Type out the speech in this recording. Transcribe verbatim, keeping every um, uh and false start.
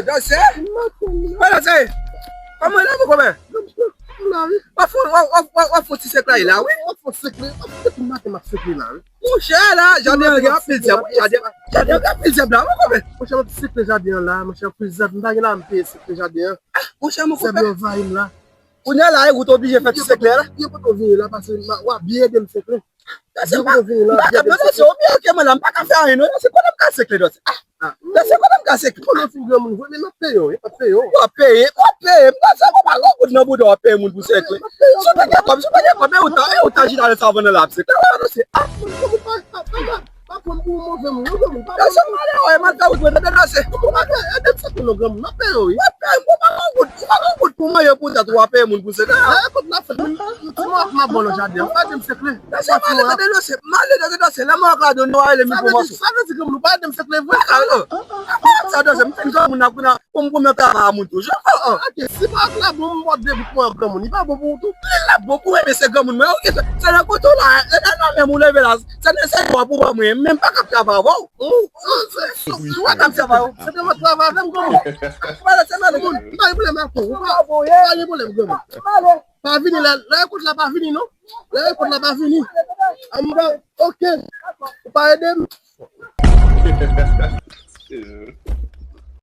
Danse? Mwen danse. Kòman la, mon kòmè? W ap fè, w ap, w ap, w ap fè ti sekle la, wi. W ap fè sekle, w ap fè tout maten m ap sekle la, wi. Monchè, la, jaden an gen anpil zèb, wi, jaden, jaden an gen anpil zèb la, mon kòmè. Monchè, m ap sekle jaden an la, monchè, anpil zèb, m pa gen la, m peye sekle jaden an. Monchè, mon kòmè. Zèb yo anvayi m la. Kounye a la, e ou t oblije fè ti sekle la. Byen kote w vini la, paske w ap byen ede m sekle. Danse pa, danse, danse, ou byen ke mwen la, m pa ka fè anyen non, danse, kote m ka sekle, danse? Ah, danse, kote m ka sekle? Konnen w fin granmoun vre, men m ap peye w, m ap peye w. W ap peye, w ap peye m, danse, ou pa gon goud nan bouda w ap peye moun pou sekle. Si w te gen kòb, si w te gen kòb, e ou ta, e ou ta chita nan savann nan la ap sekle, w ap danse. Ah, pa pran m pou yon move moun, non, granmoun, pa pran m. Danse, m ale, wè, m al fè wout mwen, tande, danse. Ou pa ka ede m sekle non, granmoun, m ap peye w, wi. W ap peye m, ou pa gon goud, ou pa gon goud pou manje pou tèt ou, w ap peye moun pou sekle. Lè kout la fèt, m, m, ti mawòk m ap bò nan jaden an, pa ede m sekle. Danse, m ale, tande, danse, m ale, tande, danse, lè mawòk la di w non, ale m pou mòso. Sa vle di, sa vle di granmoun, ou pa ede m sekle vre? Sa, danse, m fin granmoun la, pou n a, pou m, pou m nan travay a moun toujou. Ah, ah. Ok, si mawòk la bon, m bò de bout mawòk granmoun, li pa bon pou ou tou? Li la bon pou mwen, men se granmoun mwen, ok, se, se nan kote w la, se nan, nan menm ou leve la, se nan sèl w pou ban mwen, men m pa ka travay avè w. Ou pa ka travay avè w. Se te mwen travay avè m, granmoun. Mwen se mwen moun. M pa gen pwoblèm avè w. Ou pa, pa gen pwoblèm, granmoun. Pa vini la, lè rekòt la pa vini, non. Lè rekòt la pa vini. An m pa, ok. Ou pa ede m.